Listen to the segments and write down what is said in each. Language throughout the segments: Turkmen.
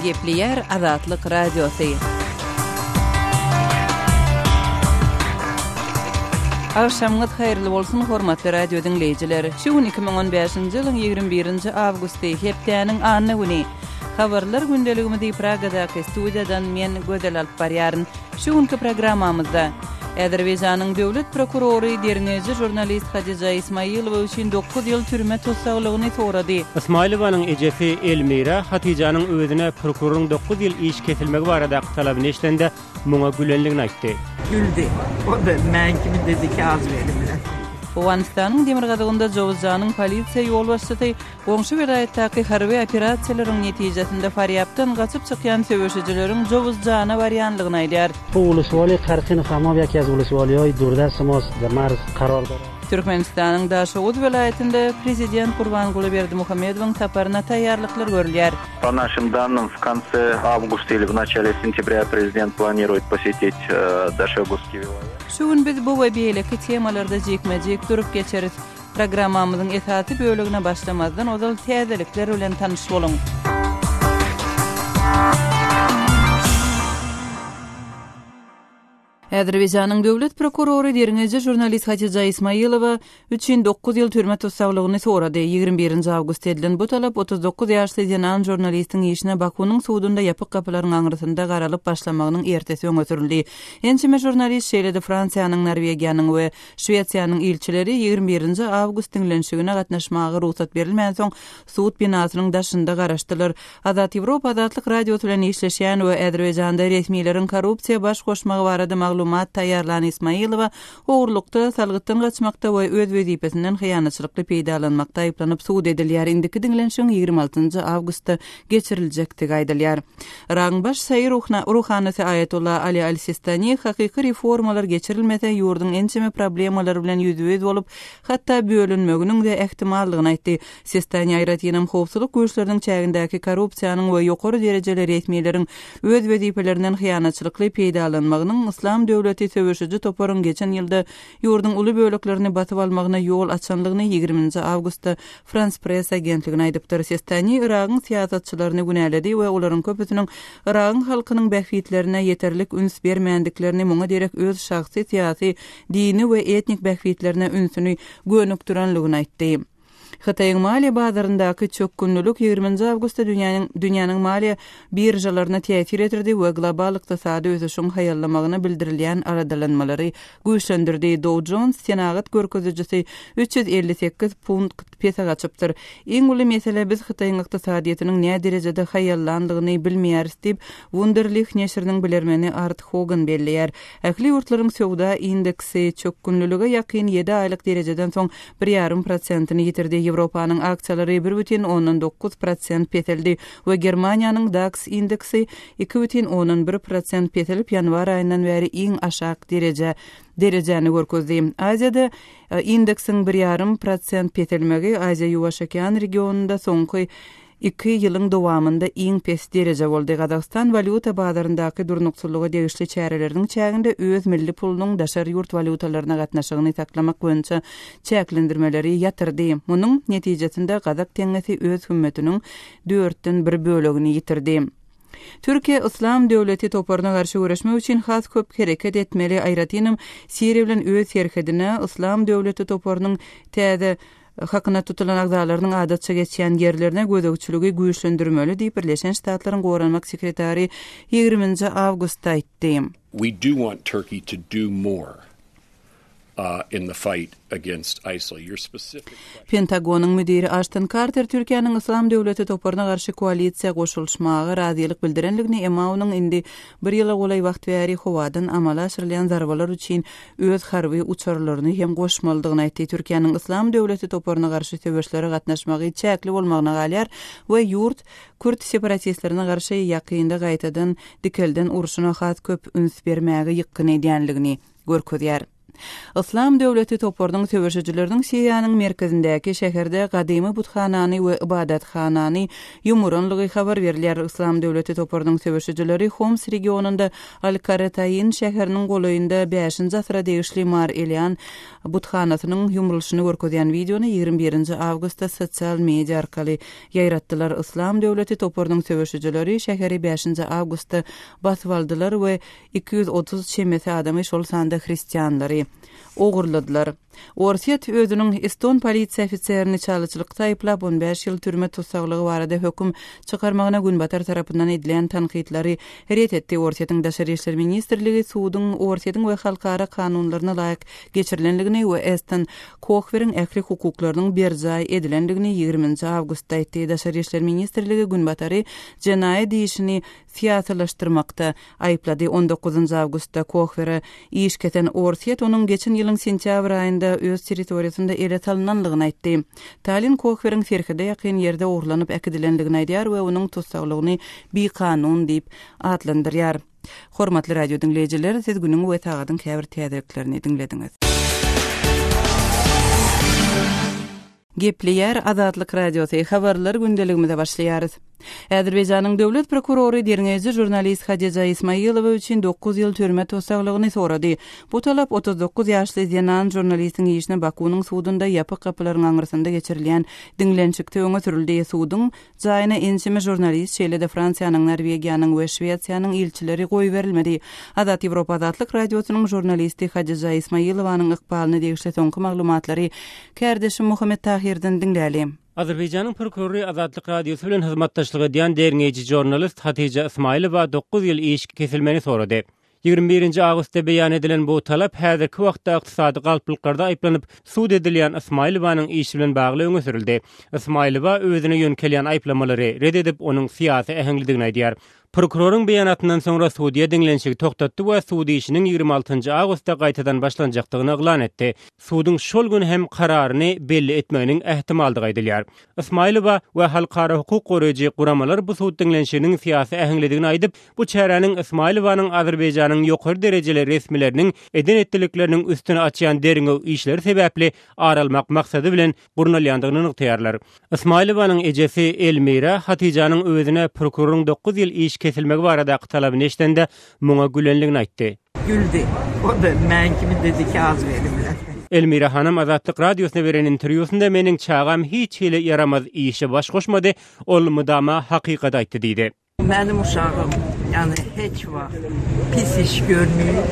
Gepleýär Azatlyk Radiosy. Agşamyňyz haýyrly bolsun, hormatly radio diňleýjiler! Şu gün 2015-nji ýylyň 21-nji awgusty, hepdäniň anna güni. Habarlar gündeligimizi Pragadaky studiýadan men, Gözel alyp barýaryn. Şu günki programmamyzda, Azerbaýjanyň döwlet prokurory derňeýji žurnalist Hadija Ismaýylowa üçin dokuz ýyl türme tussaglygyny sorady. Ismaýylowanyň ejesi Elmira Hatijanyň özüne prokuroryň dokuz ýyl iş kesilmegi baradaky talabyny eşidende, muňa gülenligini aýtdy. Güldi. O-da men kimi dedi ki az verimle. Owganystanyň demirgazygynda Jowuzjanyň polisiýa ýolbaşçysy Goňşy welaýatdaky harby operasiýalaryň netijesinde Farýabdan gaçyp çykýan söweşijileriň Jowuzjana barýandygyny aýdýar. Türkmenistanyň Daşoguz welaýatynda prezident Gurbanguly Berdimuhamedowyň saparyna taýýarlyklar görülýär. Po našim dannym, w konce awgusta ili w naçale sentýabrýa prezident planiruet posetit Daşoguzskiý welaýat. Şu gün biz bu we beýleki temalarda jikme-jik durup geçeris. Programmamyzyň esasy bölegine başlamazdan ozal täzelikler bilen tanyş boluň. Azerbaýjanyň döwlet prokurory derňeýji žurnalist Hatija Ismaýylowa üçin dokuz ýyl türme tussaglygyny sorady. 21-nji awgustda edilen bu talap 39 ýaşly zenan žurnalistiň işine Bakunyň sudunda ýapyk gapylaryň aňrysynda garalyp başlamagynyň ertesi öňe sürüldi. Ençeme žurnalist, şeýle-de Fransiýanyň, Norwegiýanyň we Şwesiýanyň ilçileri 21 nji awgust diňlenişigine gatnaşmaga rugsat berilmänsoň, sud binasynyň daşynda garaşdylar. Azat Ýewropa Azatlyk Radiosy bilen işleşýän we Azerbaýjanda resmileriň korrupsiýa baş goşmagy barada maglumat taýýarlan Ismaýylowa ogurlykda, salgytdan gaçmakda we öz wezipesinden hyýanatçylykly peýdalanmakda aýyplanyp sud edilýär. Indiki diňlenişigiň 26 njy awgustda geçiriljekdigi aýdylýar. Yragyň baş şaýy ruhanysy Aýatolla Ali al-Sistani hakyky reformalar geçirilmese, ýurduň ençeme problemalary bilen ýüzbe-ýüz bolup, hatda bölünmeginiň-de ähtimaldygyny aýtdy. Sistani aýratynam howpsuzlyk güýçleriniň çägindäki korrupsiýanyň we ýokary derejeli resmileriň öz wezipelerinden hyýanatçylykly peýdalanmagynyň Yslam döwleti söweşiji toparyň geçen ýylda ýurduň uly böleklerini basyp almagyna ýol açanlygyny 20 nji awgustda Frans Press agentligine aýdypdyr. Sistani Yragyň syýasatçylaryny günäledi we olaryň köpüsiniň Yragyň halkynyň bähbitlerine ýeterlik üns bermändiklerini, muňa derek öz şahsy, syýasy, dini we etnik bähbitlerine ünsüni gönükdirenligini aýtdy. Hytaýyň maliýe bazaryndaky çökgünlilik 20 nji awgustda dünýäniň dünýäniň maliýe biržalaryna täsir etirdi we global ykdysady ösüşiň haýallamagyna bildirilýän aladalanmalary güýçlendirdi. Dow Jones senagat görkezijisi 358 punkt pese gaçypdyr. Iň uly mesele biz Hytaýyň ykdysadyýetiniň näderejede haýallandygyny bilmeýäris diýip, Wunderlich neşiriniň bilermeni Art Hogan belleýär. Ähli ýurtlaryň söwda indeksi çökgünlilige ýakyn ýedi aýlyk derejeden soň bir ýarym prosentini ýitirdi. Ýewropanyň aksiýalary bir bütin ondan dokuz prosent peseldi we Germaniýanyň DAX indeksi 2,1 prosent peselip, ýanwar aýyndan bäri iň aşak derejä derejäni görkezdi. Aziýada indeksiň bir ýarym prosent peselmegi Aziýa-Ýuwaş okean regionynda soňky iki ýylyň dowamynda iň pes dereje boldy. Gazagystan walýuta bazaryndaky durnuksyzlyga degişli çäreleriniň çäginde öz milli pulunyň daşary ýurt walýutalaryna gatnaşygyny saklamak boýunça çäklendirmeleri ýatyrdy. Munuň netijesinde gazak teňňesi öz hümmetiniň dörtden bir bölegini ýitirdi. Türkiýe Yslam döwleti toparyna garşy göreşmek üçin has köp hereket etmeli, aýratynam Siriýa bilen öz serhedine Yslam döwleti toparynyň täze hakyna tutulan agzalarynyň adatça geçýän ýerlerine gözegçiligi güýçlendirmeli diýip, Birleşen Ştatlaryň goranmak sekretary 20-nji awgustda aýtdy. We do want Turkey to do more in the fight against ISIL. Your specific question. Pentagonyň müdiri Aşton Karter Türkiýäniň Yslam döwleti toparyna garşy koalisiýa goşulyşmaga razylyk bildirendigini, emma onuň indi bir ýyla golaý wagt bäri howadan amala aşyrylýan zarbalar üçin öz harby uçarlaryny hem goşmalydygyny aýtdy. Türkiýäniň Yslam döwleti toparyna garşy söweşlere gatnaşmagy çäkli bolmagyna galýar we ýurt kürt separatistlerine garşy ýakynda gaýtadan dikelden urşuna has köp üns bermäge ýykgyn edýänligini görkezýär. Yslam döwleti toparynyň söweşijileriniň Siriýanyň merkezindäki şäherde gadymy buthanany we ybadathanany ýumuranlygy habar berilýär. Yslam döwleti toparynyň söweşijileri Homs regionynda Al-Karetaýyn şäheriniň golaýynda bäşinji asyra degişli Mar Elian buthanasynyň ýumrulyşyny görkezýän wideony 21 nji awgustda sosial media arkaly ýaýratdylar. Yslam döwleti toparynyň söweşijileri şäheri bäşinji awgustda basyp aldylar we 230 çemesi adamy, şol sanda hristianlary ogurladylar. Orsýet özüniň eston polisiýa ofiserini çalyçylykda aýyplap, on bäş ýyl türme tussaglygy barada höküm çykarmagyna Günbatar tarapyndan edilýän tankytlary ret etdi. Orsýetiň Daşary işler ministrligi suduň Orsýetiň we halkara kanunlaryna laýyk geçirilendigini we Eston Kohweriň ähli hukuklarynyň berjaý edilendigini ýigriminji awgustda aýtdy. Daşary işler ministrligi Günbatary jenaýat işini syýasylaşdyrmakda aýyplady. On dokuzynjy awgustda Kohwere iş kesen Orsýet onuň geçen ýylyň sentýabr aýynda öz territoriýasynda ele salynanlygyny aýtdy. Tallinn Kohweriň serhede ýakyn ýerde ogurlanyp äkidilendigini aýdýar we onuň tussaglygyny bikanun diýip atlandyrýar. Hormatly radio diňleýjiler, siz günüň we sagadyň käbir täzeliklerini diňlediňiz. Gepleýär Azatlyk Radiosy, Habarlar gündeligimize başlaýarys. Azerbaýjanyň döwlet prokurory derňeýji žurnalist Hadija Ismaýylowa üçin dokuz ýyl türme tussaglygyny sorady. Bu talap 39 ýaşly zenan žurnalistiň işine Bakunyň sudunda ýapyk gapylaryň aňyrsynda geçirilýän diňlenişikde öňe sürüldi. Suduň Jaýyna ençeme žurnalist, şeýle-de Fransiýanyň, Norwegiýanyň we Şwesiýanyň ilçileri goýberilmedi. Azat Ýewropa Azatlyk Radiosynyň žurnalisti Hadija Ismailowanyň ykbalyna degişli soňky maglumatlary kärdeşim Muhammet Tahirden diňläli. Azerbaýjanyň prokurory Azatlyk Radiosy bilen hyzmatdaşlyk edýän derňeýji žurnalist Hatija Ismaýylowa dokuz ýyl iş kesilmegini sorady. 21-nji awgustda beýan edilen bu talap häzirki wagtda ykdysady galplyklarda aýyplanyp, sud edilýän Ysmaýylowanyň işi bilen bagly öňe sürüldi. Ysmaýylowa özüne ýöňkelýän aýyplamalary ret edip, onuň syýasy äheňlidigini aýdýar. Prokuroryň beýanatyndan soňra sudýa diňlenişigi togtatdy we sud işiniň 26-njy awgustda gaýtadan başlanjakdygyny yglan etdi. Suduň şol gün hem kararyny belli etmeginiň ähtimaldygy aýdylýar. Ysmaýylowa we halkara hukuk goraýjy guramalar bu sud diňlenişiginiň syýasy äheňlidigini aýdyp, Bu çäräniň Ysmaýylowanyň Azerbaýjanyň ýokary derejeli resmileriniň eden-etdilikleriniň üstüni açýan derňew işleri sebäpli ar almak maksady bilen gurnalýandygyny nygtaýarlar. Ysmaýylowanyň ejesi Elmira Hatyjanyň özüne prokuroryň dokuz ýyl iş kesilmegi baradaky talabyny eşidende muňa gülenligini aýtdy. Güldi. O-da men kimi dedi ki az verimle. Elmira hanym Azatlyk Radiosyna beren interwýusynda meniň çagam hiç hili ýaramaz işe baş goşmady, ol mydama hakykaty aýtdy diýdi. Mənim uşağım, yəni heç vaxt pis iş görməyib,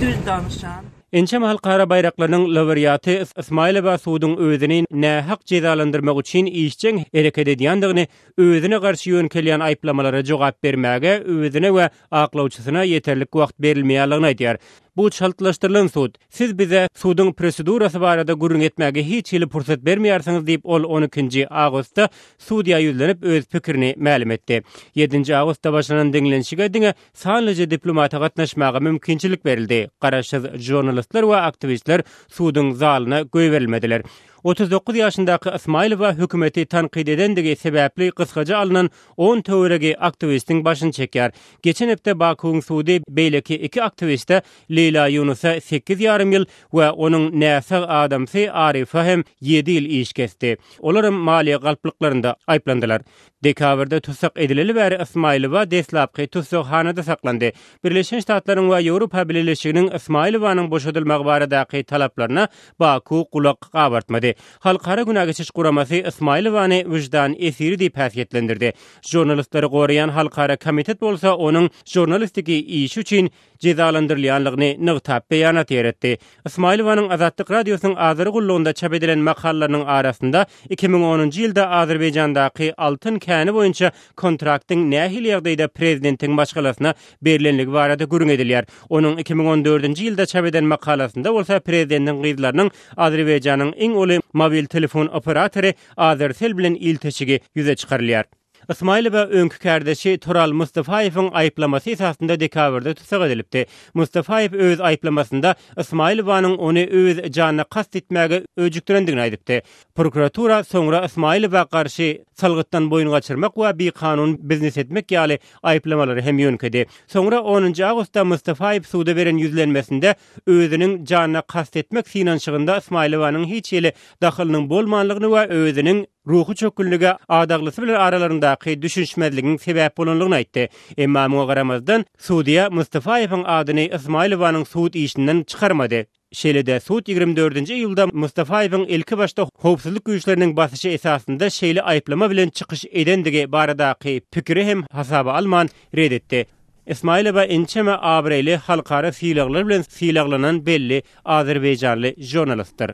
düz danışan. Ençeme halkara baýraklarynyň laureaty Ysmaýylowa suduň özüni nähak jezalandyrmak üçin işjeň hereket edýändigini, özüne garşy ýöňkelýän aýyplamalara jogap bermäge özüne we aklawçysyna ýeterlik wagt berilmeýänligini aýdýar. Bu çaltlaşdyrylan sud. Siz bize suduň prosedurasy barada gürrüň etmäge hiç hili pursat bermeýärsiňiz diýip, ol on ikinji awgustda sudýa ýüzlenip, öz pikirini mälim etdi. Ýedinji awgustda başlanan diňlenişige diňe sanlyja diplomata gatnaşmaga mümkinçilik berildi. Garaşsyz žurnalistler we aktiwistler suduň zalyna goýberilmediler. 39 ýaşyndaky Ysmaýylowa hökümeti tankyt edendigi sebäpli gysgaça alnan on töweregi aktiwistiň başyny çekýär. Geçen hepde Bakuwyň sudy beýleki iki aktiwiste Leýla Ýunusa sekiz ýarym ýyl we onuň näsag adamsy Arife hem ýedi ýyl iş kesdi. Olaram maliýe galplyklarynda aýyplandylar. Dekabrda tussag edileli bäri Ysmaýylowa deslapky tussaghanada saklandy. Birleşen Ştatlaryň we Ýewropa Bileleşiginiň Ysmaýylowanyň boşadylmagy baradaky talaplaryna Baku gulak gabartmady. Halkara günä geçiş guramasy Ysmaýylowany wyždan esiri diýip häsiýetlendirdi. Žurnalistleri goraýan halkara komitet bolsa onuň žurnalistiki işi üçin jezalandyrylýanlygyny nygtap beýanat ýeretdi. Ysmaýylowanyň Azatlyk Radiosynyň Azeri gullugynda çap edilen makalalarynyň arasynda 2010-njy ýylda Azerbaýjandaky altyn käni boýunça kontraktyň nähili ýagdaýda prezidentiň maşgalasyna berlenligi barada gürrüň edilýär. Onuň 2014-nji ýylda çap eden makalasynda bolsa prezidentiň gyzlarynyň Azerbaýjanyň iň uly mobil telefon operatory Azersel bilen ilteşigi ýüze çykarylýar. Ysmaýylowa öňki kärdeşi Tural Mustafaýewiň aýyplamasy esasynda dekabrda tussag edilipdi. Mustafaýew öz aýyplamasynda Ysmaýylowanyň ony öz janyna kast etmäge öjükdirendigini aýdypdy. Prokuratura soňra Ysmaýylowa garşy salgytdan boýun gaçyrmak we bikanun biznes etmek ýaly aýyplamalary hem ýöňkedi. Soňra onunjy awgustda Mustafaýew suda beren ýüzlenmesinde özüniň janyna kast etmek synanyşygynda Ysmaýylowanyň hiç hili dahylynyň bolmanlygyny we özüniň ruhy çökgünlige adaglysy bilen aralaryndaky düşünişmezligiň sebäp bolanlygyny aýtdy. Emma muňa garamazdan, sudýa Mustafaýewiň adyny Ysmaýylowanyň sud işinden çykarmady. Şeýle-de, sud 24 nji iýulda Mustafaýewiň ilkibaşda howpsuzlyk güýçleriniň basyşy esasynda şeýle aýyplama bilen çykyş edendigi baradaky pikiri hem hasaba alman ret etdi. Ismaýylowa ençeme abraýly halkara sylaglar bilen sylaglanan belli azerbaýjanly žurnalistdir.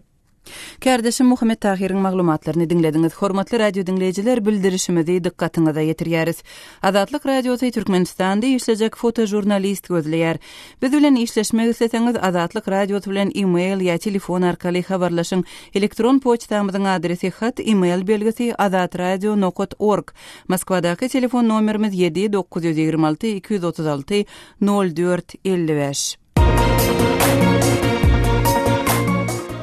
Kärdeşim Muhammet Tahyryň maglumatlaryny diňlediňiz. Hormatly radio diňleýjiler, bildirişimizi dykgatyňyza ýetirýäris. Azatlyk Radiosy Türkmenistanda işlejek fotožurnalist gözleýär. Biz bilen işleşmek isleseňiz, Azatlyk Radiosy bilen e-mail ýa telefon arkaly habarlaşyň. Elektron poçtamyzyň adresi hat, e-mail belgisi azatradio nokat org. Moskwadaky telefon nomerimiz 7 926 236 04 55.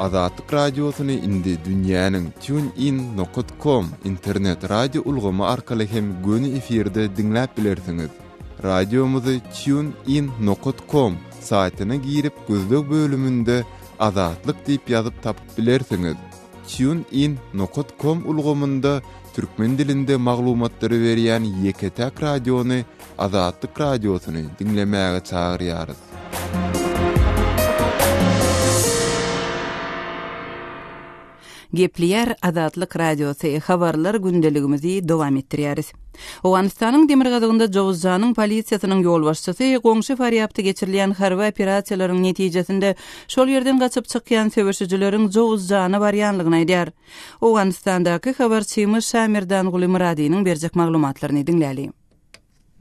Azatlyk Radiosyny indi dünýäniň TuneIn nokat com internet radio ulgamy arkaly hem göni efirde diňläp bilersiňiz. Radiomyzy TuneIn nokat com saýtyna girip gözleg bölüminde Azatlyk diýip ýazyp tapyp bilersiňiz. TuneIn nokat com ulgamynda türkmen dilinde maglumatlary berýän ýeke-täk radiony Azatlyk Radiosyny diňlemäge çagyrýarys. Gepleýär Azatlyk Radiosy, habarlar gündeligimizi dowam etdirýäris. Owganystanyň demirgazygynda Jowzjanyň polisiýasynyň ýolbaşçysy goňşy Farýabda geçirilýän harby operasiýalaryň netijesinde şol ýerden gaçyp çykýan söweşijileriň Jowzjana barýanlygyny aýdýar. Owganystandaky habarçymyz Şamerdanguly Myradynyň berjek maglumatlaryny diňläli.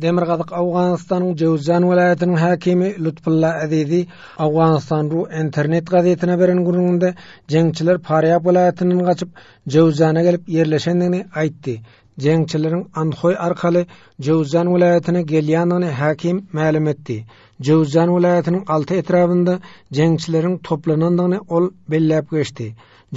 Demirgazyk Owganystanyň Jöwüzjan welaýatynyň häkimi Lutfulla Azizi Owganystan ru internet gazetine beren gürrüňinde jeňçiler Farýab welaýatyndan gaçyp, Jöwüzjana gelip ýerleşendigini aýtdy. Jeňçileriň Andhoý arkaly Jöwüzjan welaýatyna gelýändigini häkim mälim etdi. Jöwüzjan welaýatynyň alty etrabynda jeňçileriň toplanandygyny ol belläp geçdi.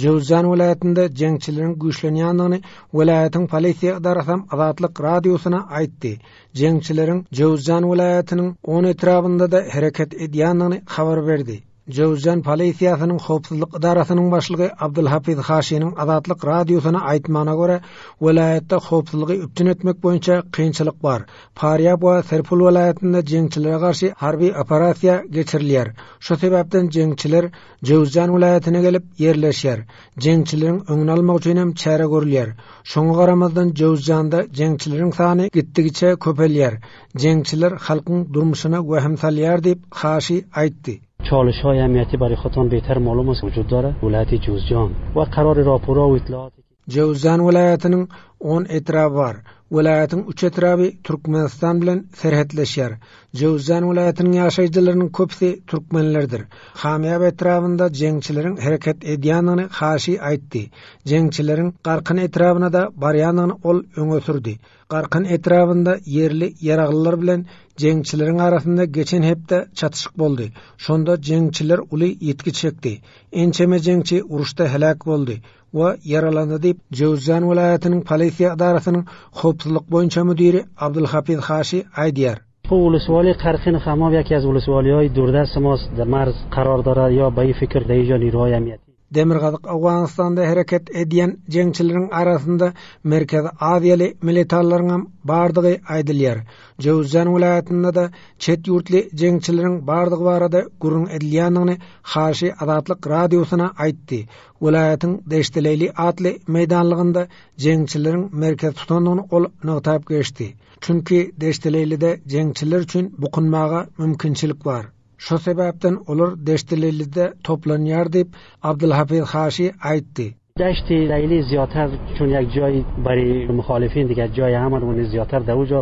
Jöwüzjan welaýatynda jeňçileriň güýçlenýändigini welaýatyň polisiýa edarasam Azatlyk Radiosyna aýtdy. Jeňçileriň Jöwüzjan welaýatynyň on etrabynda-da hereket edýändigini habar berdi. Jöwüzjan polisiýasynyň howpsuzlyk edarasynyň başlygy Abdulhafiz Haşiniň Azatlyk Radiosyna aýtmagyna görä, welaýatda howpsuzlygy üpjün etmek boýunça kynçylyk bar. Farýab we Serpul welaýatynda jeňçilere garşy harby operasiýa geçirilýär. Şu sebäpden jeňçiler Jöwüzjan welaýatyna gelip ýerleşýär. Jeňçileriň öňüni almak üçin hem çäre görülýär. Şoňa garamazdan Jöwüzjanda jeňçileriň sany gitdigiçe köpelýär. Jeňçiler halkyň durmuşyna wehim salýar diýip, Haşi aýtdy. Çalyşhaý emniýeti bary hutan beter malum ast wujud dara welaýaty Juzjan we karary rapora we itlaati. Jöwüzjan welaýatynyň on etraby bar. Welaýatyň üç etraby Türkmenistan bilen serhetleşýär. Jöwüzjan welaýatynyň ýaşaýjylarynyň köpüsi türkmenlerdir. Hamyýap etrabynda jeňçileriň hereket edýändigini Haşi aýtdy. Jeňçileriň Garkyn etrabyna-da barýandygyny ol öňe sürdi. Garkyn etrabynda ýerli ýaraglylar bilen jeňçileriň arasynda geçen hepde çatyşyk boldy. Şonda jeňçiler uly ýitgi çekdi. Ençeme jeňçi uruşda heläk boldy. we ýaralandy diýip, Jöwüzjan welaýatynyň polisiýa edarasynyň howpsuzlyk boýunça müdiri Abdulhafiz Haşi aýdýar. Bu uluswali Karkin Hamam ýaki az uluswaliýaý durdast most de marz karar dara ýa ba fikr de ýa niruhaý emniýeti. Demirgazyk Owganystanda hereket edýän jeňçileriň arasynda Merkezi Aziýaly militanlaryňam bardygy aýdylýar. Jöwüzjan welaýatynda-da çet ýurtly jeňçileriň bardygy barada gürrüň edilýändigini Haşi Azatlyk Radiosyna aýtdy. Welaýatyň Deşti-Leýli atly meýdanlygynda jeňçileriň merkez tutandygyny ol nygtap geçdi. Çünki Deşti-Leýlide jeňçiler üçin bukunmaga mümkinçilik bar. Şo sebäpden olar Deşti-Leýlide toplanýar diýip, Abdulhafiz Haşi aýtdy. Deşti Leýli zyýatar çün ýek jaý bary muhalifin diger jaý heman ony zyýatar dewuja.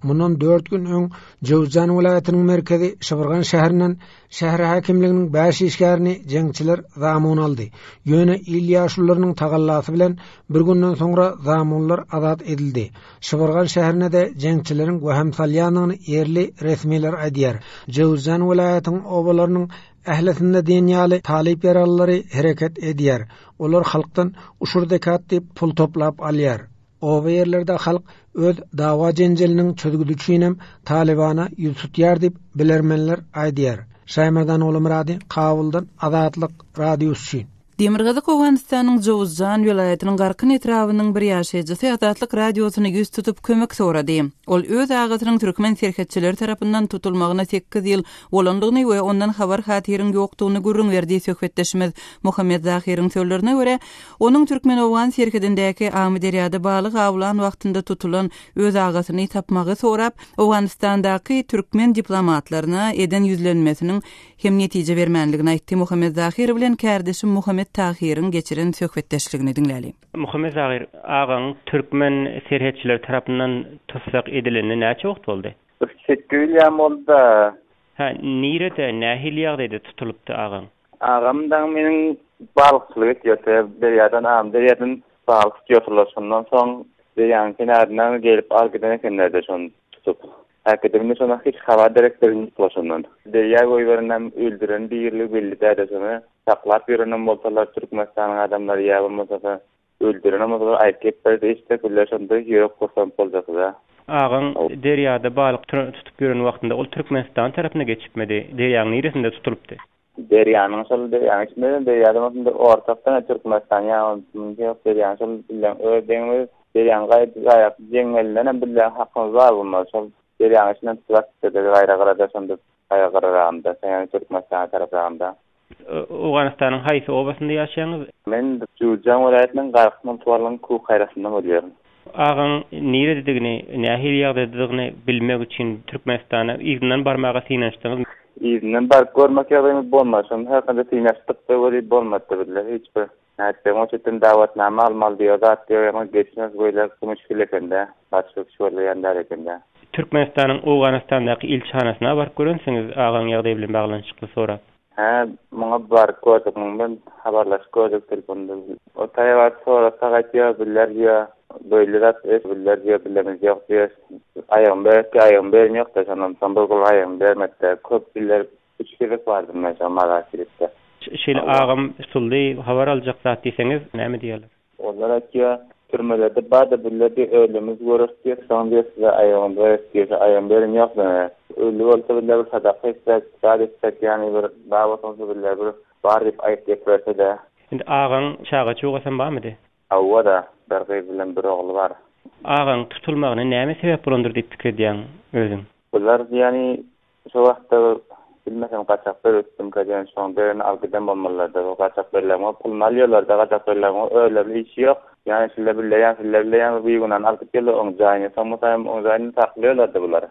Mundan dört gün öň Jöwüzjan welaýatynyň merkezi Şybyrgan şäherinden şäher häkimliginiň bäş işgärini jeňçiler zamun aldy. Ýöne il ýaşulularynyň tagallasy bilen bir günden soňra zamunlar azat edildi. Şybyrgan şäherine-de jeňçileriň wehim salýandygyny ýerli resmiler aýdýar. Jöwüzjan welaýatyň obalarynyň ählisinde diýen ýaly talyp ýaralylary hereket edýär. Olar halkdan uşur-zekat diýip pul toplap alýar. Oba ýerlerde halk öz dawa-jenjeliniň çözgüdi üçinem Talybana ýüz tutýar diýip, bilermenler aýdýar. Şaýmerdan Ogulmyrady, Kabuldan Azatlyk Radiosy üçin. Demirgazyk Owganystanyň Jowuzjan welaýatynyň Garkyn etrabynyň bir ýaşaýjysy Azatlyk Radiosyna ýüz tutup, kömek sorady. Ol öz agasynyň türkmen serhetçileri tarapyndan tutulmagyna sekiz ýyl bolandygyny we ondan habar-hatyryň ýokdugyny gürrüň berdi. Söhbetdeşimiz Muhammet Zahyryň sözlerine görä, Onuň türkmen-owgan serhedindäki Amyderýada balyk awlan wagtynda tutulan öz agasyny tapmagy sorap, Owganystandaky türkmen diplomatlaryna eden ýüzlenmesiniň hem netije bermänligini aýtdy. Muhammet Zahyr bilen kärdeşim Muhammet Tahyryň geçiren söhbetdeşligini diňläli. Muhammet Zahyr, agaň türkmen serhetçileri tarapyndan tussag edilenine näçe wagt boldy? Bir sekiz ýyl ýaly boldy-da. Hä, nirede, nähili ýagdaýda tutulypdy agaň? Agam dagy meniň balykçylyk etýärdi. Derýadan agam derýadan balyk tutýardylar. Şondan soň derýanyň kenaryndan gelip alyp giden ekenler-de şony tutup. Äkidibinde şondan hiç habar derek bermedikler şondan. Derýa goýberenem öldüren birligi belli däldi şony. Saklap ýörenem bolsalar Türkmenistanyň adamlary ýa bolmasasa Öldürenem bolsalar aýyp gep berdi eşitsek bile şonda ýürek gursanyp boljakyda. Agaň derýada balyk tutup ýören wagtynda ol Türkmenistan tarapyna geçipmidi? Derýaň niresinde tutulypdy? Derýanyň şol derýanyň içinde derýada bolsun bir ortakda Türkmenistan ýa ýok derýanyň şol bilen öz deňimiz derýanyň gaýraky jeňňelindenem bilen hakymyz bar bolmaly şol derýanyň içinden tutup atypdyr gaýra gyrada şonda gaýra gyraragynda ýagny Türkmenistana tarapragynda. Owganystanyň haýsy obasynda ýaşaýaňyz? Men Jüwüjan welaýatynyň Garkyn tuwalynyň Kukaýrasynda bolýaryn. Agaň nirededigini, nähili ýagdaýdadygyny bilmek üçin Türkmenistana yzyndan barmaga synanyşdyňyzmy? Yzyndan baryp görmek ýagdaýymyz bolmady. Şony her kanda synanyşdyk-da weli bolmady bizde hiç bir. Nätjek o çetden dawatnama almaly diýýär, zat diýýär, ýaňy geçmek beýle müşgil eken-dä. Başga kişi bolýan däl eken-dä. Türkmenistanyň Owganystandaky ilçihanasyna baryp görensiňiz agaň ýagdaýy bilen baglanyşykly sorap. Hä, muňa baryp gördük, muň bilen habarlaşyp gördük telefonda. O taýa baryp sorasak aýtýar, bizler diýýär, beýle zat bizler diýýär, bilemiz ýok diýýär. Aýagymy berek diýýär, aýagymy beren ýok-da, şondan soň bir gul aýagymy bermedi-de. Köp iller üç gezek bardym men şo Mazar Şerifde. Şeýle agam tutuldy, habar aljak zat diýseňiz, näme diýerler? Olar aýtýar, Türmelerde bar-da bizler diýip ölümiz göreris diýip, soň diýip size aýagymyzy bereris diýip, şo aýagymy beren ýok diňe. Ölli bolsa bizler bir sadaka etsek, zat etsek, ýagny bir bar bolsa bizler bir bar diýip aýyp getirerse-de. Indi agaň çaga-çugasam barmydy? Hawa-da, bir gyz bilen bir ogly bar. Agaň tutulmagyna näme sebäp bolandyr diýip pikir edýäň özüň? Bular ýagny Şo wagtda bilmesem gaçak beripdimkä diýen şoň berini alyp giden bolmalylarda bu gaçak berleňo puluny alýolarda gaçak berleňo özlerine işi ýok ýa şille bille ýa şille bille ýa bigünäni alyp gitýärler oň jaýyny soňmasam oň jaýyny saklaýolarda bular.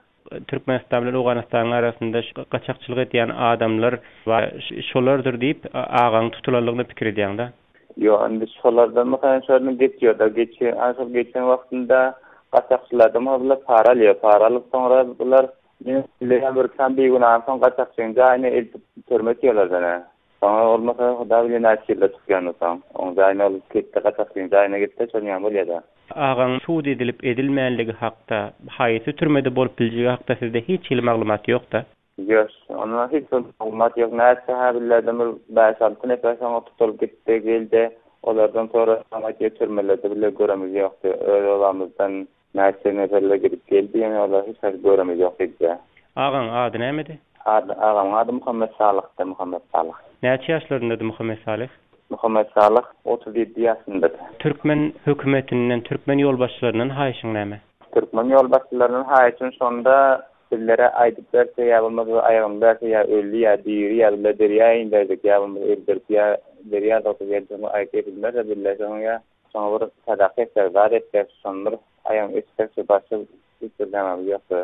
Türkmenistan bilen Owganystanyň arasynda gaçakçylyk edýän adamlar bar şolardyr diýip agaň tutulanlygyny pikir edýäňda. Ýok indi şolardan meselem şolardan geçýärda geçýär ana şol geçen wagtynda gaçakçylardan bular para alýar para alyp soňra bular Men bileýän bir kän bigünäni soň gaçakçyň jaýyna eltip türme etýärler-dä. Soňra bolmasa Huda bilýär näçe ýylda çykýanyny soň. Oň jaýyna ol gitse gaçakçyň jaýyna gitse şol ýaly bolýa-da. Agaň sud edilip edilmänligi hakda, haýsy türmede bolup biljegi hakda sizde hiç hili maglumat ýok-da? Ýok, onda hiç bir maglumat ýok. Näçe hä billerden bir bäş-alty nefer soňra tutulyp gitdi, geldi. Olardan sorasaň aýtýar türmelerde bile göremiz ýok diýýär. Öz obamyzdan Näçe neferler gidip geldi ýöne olar hiç haýsy göremiz ýok diýdiler. Agaň ady nämedi? Ady, agamyň ady Muhammet Salyhdy, Muhammet Salyh. Näçe ýaşlaryndady Muhammet Salyh? Muhammet Salyh 37 ýaşyndady. Türkmen hökümetinden, türkmen ýolbaşçylaryndan haýyşyň näme? Türkmen ýolbaşçylaryndan haýyşym şonda bizlere aýdyp berse ýa bolmasa aýagyny berse ýa öldi ýa diri ýa bizler derýa inderdik ýa bolmasa öldürip ýa derýa dogduk ýa aýdyp bilmese bizler şonuň ýa Şoňa bir sadaka etsek, zat etsek, şony bir aýagyny eşitsek şu başga hiç bir nämemiz ýokdy.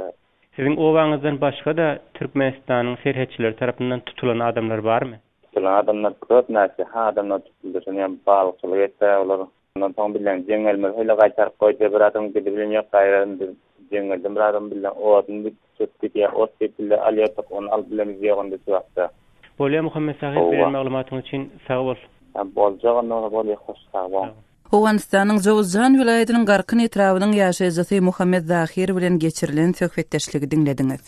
Siziň obaňyzdan başga-da Türkmenistanyň serhetçileri tarapyndan tutulan adamlar barmy? Tutulan adamlar köp näçe ha adamlar tutuldy şony hem balykçylyk etse olar ondan soň bilen jeňňelimiz hili gaýtaryp goýdy bir adam gidibilen ýok gaýra indi. Jeňňelden bir adam bile odun diýip çöp gidýär, ot diýip bile alýardyk, ony alyp bilemiz ýok indi şu wagtda. Bolýa Muhammet Sahyt beren maglumatyň üçin sag bol. Boljak onda bolýa hoş sag boluň. Owganystanyň Jowzjan welaýatynyň Garkyn etrabynyň ýaşaýjysy Muhammet Zahir bilen geçirilen söhbetdeşligi diňlediňiz.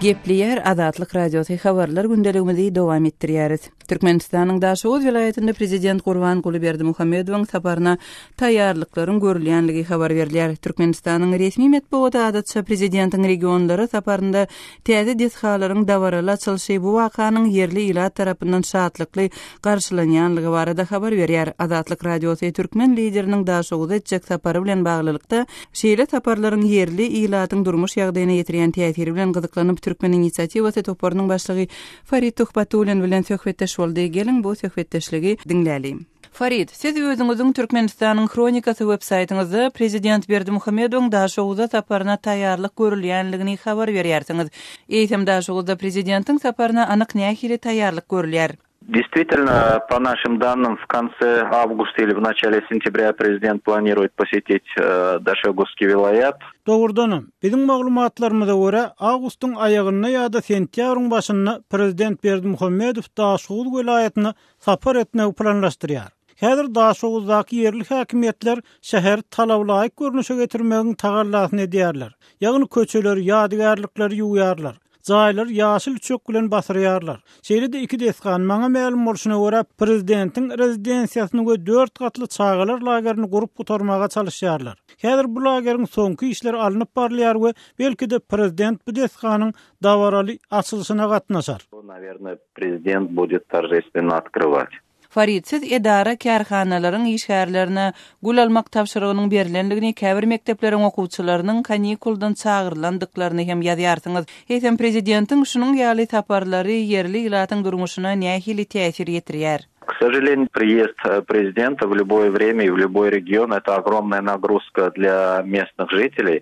Gepleýär Azatlyk Radiosy habarlar gündeligimizi dowam etdirýäris. Türkmenistanyň Daşoguz welaýatynda prezident Gurbanguly Berdimuhamedowyň saparyna taýýarlyklaryň görülýänligi habar berilýär. Türkmenistanyň resmi metbugaty adatça prezidentiň regionlara saparynda täze desgalaryň dabaraly açylyşy bu wakanyň ýerli ilat tarapyndan şatlykly garşylanýanlygy barada habar berýär. Azatlyk Radiosy türkmen lideriniň Daşoguza etjek sapary bilen baglylykda, şeýle saparlaryň ýerli ilatyň durmuş ýagdaýyna ýetirýän täsiri bilen gyzyklanyp, Türkmen inisiatiwasy toparynyň başlygy Farid Tuhbatullin bilen söhbetdeş boldy. Geliň, bu söhbetdeşligi diňläliň. Farid, siz özüňiziň Türkmenistanyň Hronikasy websaýtyňyzda prezident Berdimuhamedowyň Daşoguza saparyna taýýarlyk görülýänligini habar berýärsiňiz. Eýsem, Daşoguzda prezidentiň saparyna anyk nähili taýýarlyk görülýär? Действительно, по нашим данным, в конце августа или в начале сентября президент планирует посетить э, Дашогузский вилаят. Dogrudanam, biziň maglumatlarymyza görä, awgustyň aýagynda ýa-da sentýabryň başynda prezident Berdimuhamedow Daşoguz welaýatyna sapar etmegi planlaşdyrýar. Häzir Daşoguzdaky ýerli häkimiýetler şäheri talabalaýyk görnüşe getirmegiň tagallasyny edýärler. Ýagny köçeleri, ýadygärlikleri ýuwýarlar. Jaýlary ýaşyl üçek bilen basyrýarlar. Şeýle-de iki desgany, maňa mälim bolşuna görä, prezidentiň rezidensiýasyny we dört gatly çagalar lagerini gurup gutarmaga çalyşýarlar. Häzir bu lageriň soňky işleri alnyp barylýar we belki-de prezident bu desganyň dabaraly açylyşyna gatnaşar. Nawernoe, prezident budet toržestwenno otkrywać. Farid, siz edara-kärhanalaryň işgärlerine gül almak tabşyrygynyň berlendigini, käbir mekdepleriň okuwçylarynyň kanikuldan çagyrylandyklaryny hem ýazýarsyňyz. Eýsem, prezidentiň şunuň ýaly saparlary ýerli ilatyň durmuşyna nähili täsir ýetirýär? K sožalenию, priýezd prezidenta w lýuboe wremýa i w lýuboý region eto ogromnaýa nagruzka dlýa mestnyh žiteley.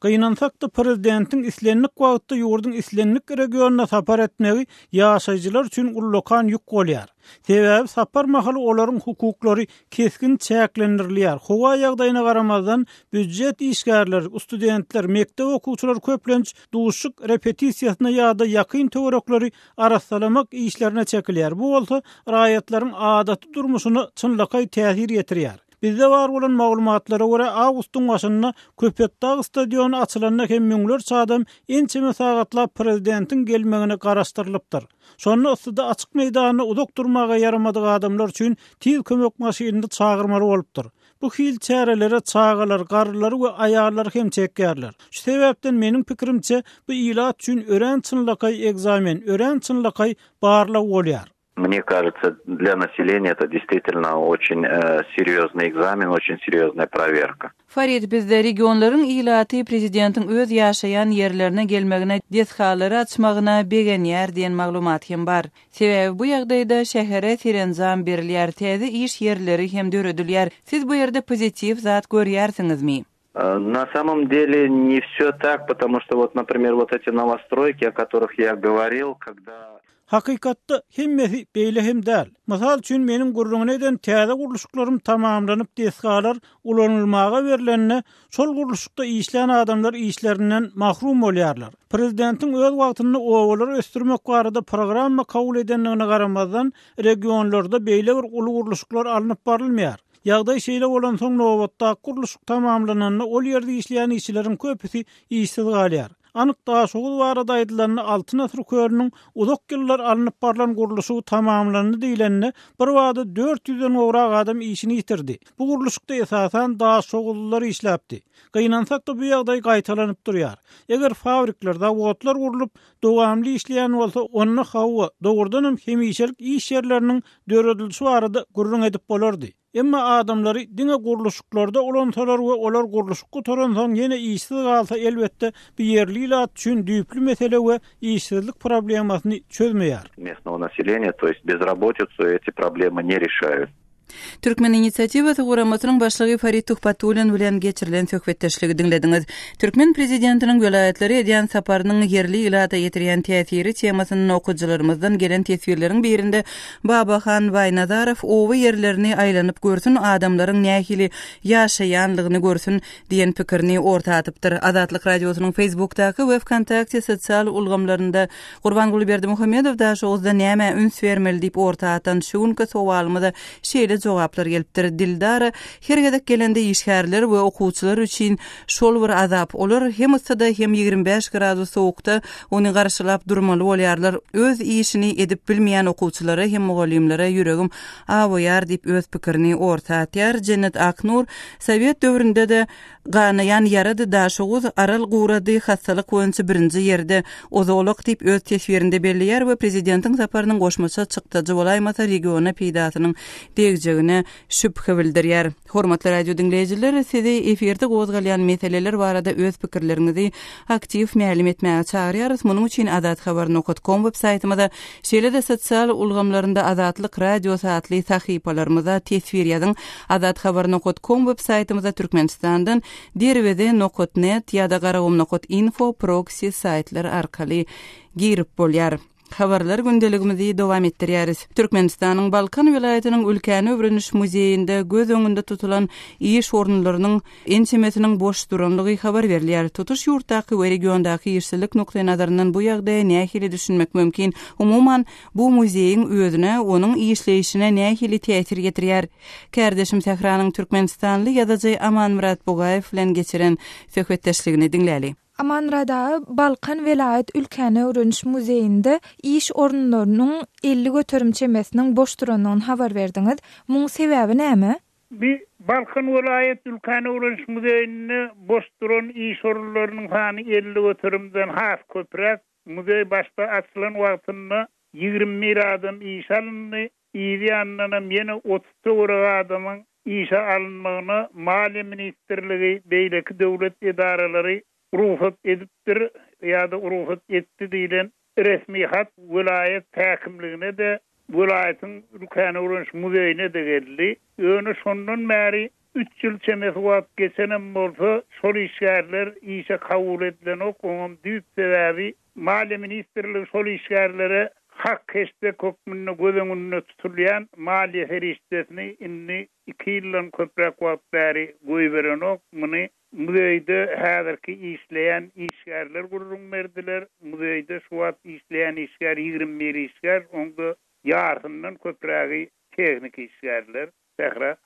Gynansak-da, prezidentiň islendik wagtda ýurduň islendik regionyna sapar etmegi ýaşaýjylar üçin ullakan ýük bolýar. Sebäbi sapar mahaly olaryň hukuklary kesgin çäklendirilýär, howa ýagdaýyna garamazdan, býujet işgärleri, studentler, mekdep okuwçylary köplenç duşuşyk repetisiýasyna ýa-da ýakyn töwerekleri arassalamak işlerine çekilýär, bu bolsa raýatlaryň adaty durmuşyna çynlakaý täsir ýetirýär. Bizde bar bolan maglumatlara görä, awgustyň başynda Köpetdag stadiony açylanda hem müňlerçe adam ençeme sagatlap prezidentiň gelmegine garaşdyrylypdyr. Şonda yssyda açyk meýdanda uzak durmaga ýaramadyk adamlar üçin tiz kömek maşynyny çagyrmaly bolupdyr. Bu hil çärelere çagalar, garrylary we aýallary hem çekýärler. Şu sebäpden meniň pikirimçe, bu ilat üçin örän çynlakaý ekzamen, örän çynlakaý barlag bolýar. Mne kažется, для naseleniya это действительно очень serýoznyý ekzamen, очень serýoznaýa prowerka. Farid, bizde regionlaryň ilaty prezidentiň öz ýaşaýan ýerlerine gelmegine, desgalary açmagyna begenýär diýen maglumat hem bar. Sebäbi bu ýagdaýda şähere serenjam berilýär, täze iş ýerleri hem döredilýär. Siz bu ýerde pozitiw zat görýärsiňizmi? Na samom dele ne wsё tak, potomu çto wot, naprimer, wot eti nowostrojki, o kotoryh ýa goworil, kogda. Hakykatda hemmesi beýle hem däl. Mysal üçin, meniň gürrüňini eden täze gurluşyklarym tamamlanyp desgalar ulanylmaga berlende, şol gurluşykda işlän adamlar işlerinden mahrum bolýarlar. Prezidentiň öz wagtynda obalary ösdürmek barada programma kabul edendigine garamazdan, regionlarda beýle bir uly gurluşyklar alnyp barylmaýar. Ýagdaý şeýle bolansoň, nobatdaky gurluşyk tamamlananda ol ýerde işleýän işçileriň köpüsi işsiz galýar. Anyk Daşoguz barada aýdylanda, Altyn asyr kölüniň uzak ýyllar alnyp barlan gurluşygy tamamlandy diýlende, birbada dört ýüzden gowrak adam işini ýitirdi. Bu gurluşykda esasan daşoguzlylar işläpdi. Gynansak-da, bu ýagdaý gaýtalanyp durýar. Eger fabrikler, zawodlar gurlup, dowamly işleýän bolsa, onda hawa, dogrudanam hemişelik iş ýerleriniň döredilişi barada gürrüň edip bolardy. Emma adamlary diňe gurluşyklarda ulansalar we olar gurluşyk gutaransoň ýene işsiz galsa, elbetde, bu ýerli ilat üçin düýpli mesele we işsizlik problemasyny çözmeýär. Местного населения, то есть безработицу эти проблемы не решают. Türkmen inisiatiwasy guramasynyň başlygy Farid Tuhbatullin bilen geçirilen söhbetdeşligi diňlediňiz. Türkmen prezidentiniň welaýatlara edýän saparynyň ýerli ilata ýetirýän täsiri temasynda okyjylarymyzdan gelen teswirleriň birinde Babahan Baýnazarow oba ýerlerini aýlanyp görsün, adamlaryň nähili ýaşaýanlygyny görsün diýen pikirini orta atypdyr. Azatlyk Radiosynyň Facebookdaky we Wkontakte sosial ulgamlarynda Gurbanguly Berdimuhamedow Daşoguzda nämä üns bermeli diýip orta atan şu günki sowalymyza şeýle jogaplar gelipdir, Dildara her gezek gelende işgärler we okuwçylar üçin şol bir azap. Olar hem yssyda hem 25 gradus sowukda ony garşylap durmaly bolýarlar. Öz işini edip bilmeýän okuwçylara hem mugallymlara ýüregim awaýar diýip öz pikirini orta atýar. Jennet Aknur Sowet döwründe-de Ganaýan ýarady Daşoguz, Aral gurady, hassalyk boýunça birinji ýerde Ozolok diýip öz teswirinde belleýär we prezidentiň saparynyň goşmaça çykdajy bolaýmasa regiona peýdasynyň degjegine şübhe bildirýär. Hormatly radio diňleýjiler, sizi efirde gozgalýan meseleler barada öz pikirleriňizi aktiw mälim etmäge çagyrýarys. Munuň üçin azathabar nokat kom web saýtymyza, şeýle-de sosial ulgamlarynda Azatlyk Radiosy atly sahypalarymyza teswir ýazyň. Azathabar nokat kom web saýtymyza Türkmenistandan Derweze nokat net ýa-da Garagum nokat info proksi saýtlar arkaly girip bolýar. Habarlar gündeligimizi dowam etdirýäris. Türkmenistanyň Balkan welaýatynyň Ülkäni öwreniş muzeýinde göz öňünde tutulan iş orunlarynyň ençemesiniň boş duranlygy habar berilýär. Tutuş ýurtdaky we regiondaky işsizlik nukdaýnazaryndan bu ýagdaýa nähili düşünmek mümkin? Umuman, bu muzeýiň özüne, onuň işleýşine nähili täsir ýetirýär? Kärdeşim Sähranyň türkmenistanly ýazyjy Amanmyrat Bugaýew bilen geçiren söhbetdeşligini diňläli. Amanmyrat aga, Balkan welaýat ülkäni öwreniş muzeýinde iş orunlarynyň 50% çemesiniň boş durandygyny habar berdiňiz. Muň sebäbi näme? Bi Balkan welaýat ülkäni öwreniş muzeýinde boş duran iş orunlarynyň sany 50 göterimden has köpräk. Muzeý başda açylan wagtynda 21 adam işe alyndy. Yz ýanyndanam ýene 30 töweregi adamyň işe alynmagyna Maliýe ministrligi, beýleki döwlet edaralary rugsat edipdir ýa-da rugsat etdi diýlen resmi hat welaýat häkimligine-de, welaýatyň Ülkäni öwreniş muzeýine-de geldi. Ýöne şondan bäri üç ýyl çemesi wagt geçenem bolsa, şol işgärler işe kabul edilenok, oňam düýp sebäbi Maliýe ministrligi şol işgärlere hak-heşdek hökmünde göz öňünde tutulýan maliýe serişdesini indi iki ýyldan köpräk wagt bäri goýberenok. Muny muzeýde häzirki işleýän işgärler gürrüň berdiler. Muzeýde şu wagt işleýän işgär 21 işgär, oň-da ýarsyndan köprägi tehniki işgärler. Sähra.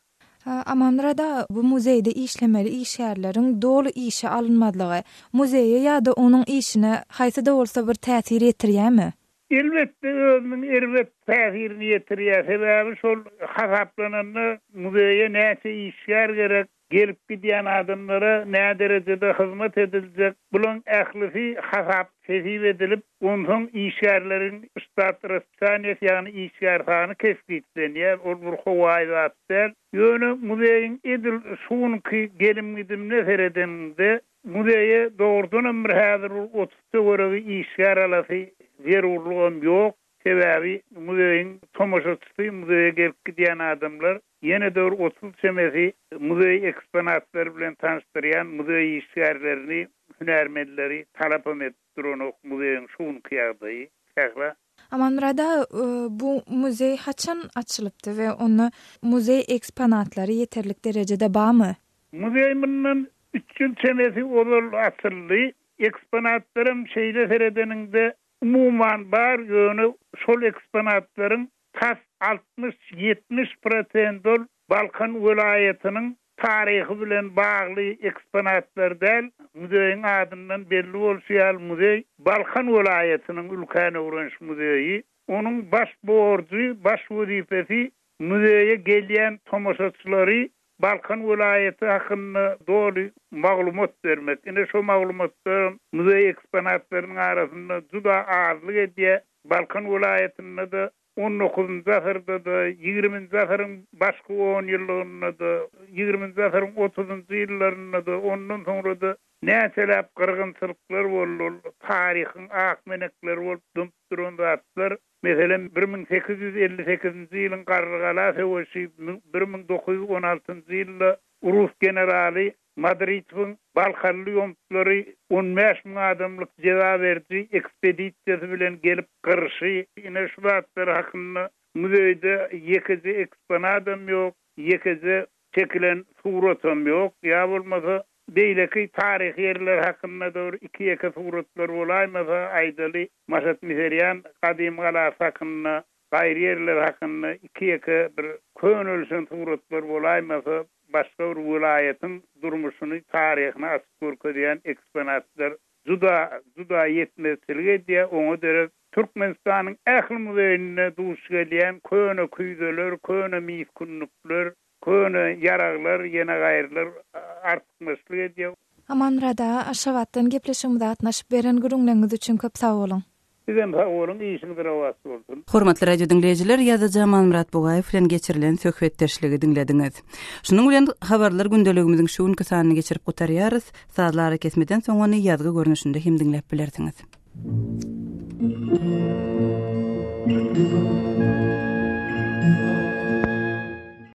Amanmyrat aga, bu muzeýde işlemeli işgärleriň doly işe alynmazlygy, muzeýe ýa-da onuň işine haýsy-da bolsa bir täsir ýetirýärmi? Elbetde özüniň erbet täsirini ýetirýär. Sebäbi şol hasaplananda muzeýe näçe işgär gerek, gelip gidýän adamlara näderejede hyzmat ediljek, bulaň ählisi hasap-hesip edilip, onsoň işgärleriň ştat raspisaniýasy, ýagny işgär sany kesgitlenýär. Ol bir howaýy zat däl. Ýöne muzeýiň edil şu günki gelim-gidimine seredeniňde, muzeýe dogrudanam bir häzir bir 30 töweregi işgär alasy zerurlygam ýok. Sebäbi muzeýiň tomaşaçysy, muzeýe gelip gidýän adamlar Ýene-de bir 30 çemesi muzeý eksponatlary bilen tanyşdyrýan muzeý işgärlerini, hünärmenleri talapam edip duranok muzeýiň şu günki ýagdaýy. Sähra. Amanmyrat aga, bu muzeý haçan açylypdy we onda muzeý eksponatlary ýeterlik derejede barmy? Muzeý mundan üç ýyl çemesi ozal açyldy. Eksponatlaram şeýle seredeniňde umuman bar, ýöne şol eksponatlaryň Tas 60-70 prosent ol Balkan welaýatynyň taryhy bilen bagly eksponatlar däl, muzeýiň adyndan belli bolşy ýaly muzeý Balkan welaýatynyň Ülkäni öwreniş muzeýi. Onuň baş borjy, baş wezipesi muzeýe gelýän tomaşaçylary Balkan welaýaty hakynda doly maglumat bermek. Ine şo maglumatlaram muzeý eksponatlarynyň arasynda juda azlyk edýär. Balkan welaýatynda-da. On dokuzynjy asyrda-da, ýigriminji asyryň başky onýyllygynda-da, ýigriminji asyryň otuzynjy ýyllarynda-da, ondan soňra-da näçeläp gyrgynçylyklar boldy, ol taryhyň ak menekleri bolup dymyp duran zatlar. Meselem, 1858-nji ýylyň Garrygala söweşi, 1916-njy ýylda rus generaly Madritowyň balkanly ýomutlary 15 müň adamlyk jeza beriji ekspedisiýasy bilen gelip gyrşy, ine şu zatlar hakynda muzeýde ýekeje eksponadam ýok, ýekeje çekilen suratam ýok, ýa bolmasa beýleki taryhy ýerler hakynda-da bir iki-ýeke suratlar bolaýmasa, aýdaly, Maşat Miserýan gadymy galasy hakynda, gaýry ýerler hakynda iki-ýeke bir könelişen suratlar bolaýmasa, başga bir welaýatyň durmuşyny, taryhyny açyp görkezýän eksponatlar juda, juda ýetmezçilik edýär. Oňa derek Türkmenistanyň ähli muzeýinde duş gelýän köne küýzeler, köne mis kündükler, köne ýaraglar, ýene gaýrylar artykmaçlyk edýär. Amanmyrat aga, Aşgabatdan gepleşigimize gatnaşyp beren gürrüňleriňiz üçin köp sag boluň. Sizem sag boluň, işiňiz rowaç bolsun. Hormatly radio diňleýjiler, ýazyjy Amanmyrat Bugaýew bilen geçirilen söhbetdeşligi diňlediňiz. Şunuň bilen Habarlar gündeligimiziň şu günki sanyny geçirip gutarýarys. Sazly arakesmeden soň ony ýazgy görnüşinde hem diňläp bilersiňiz.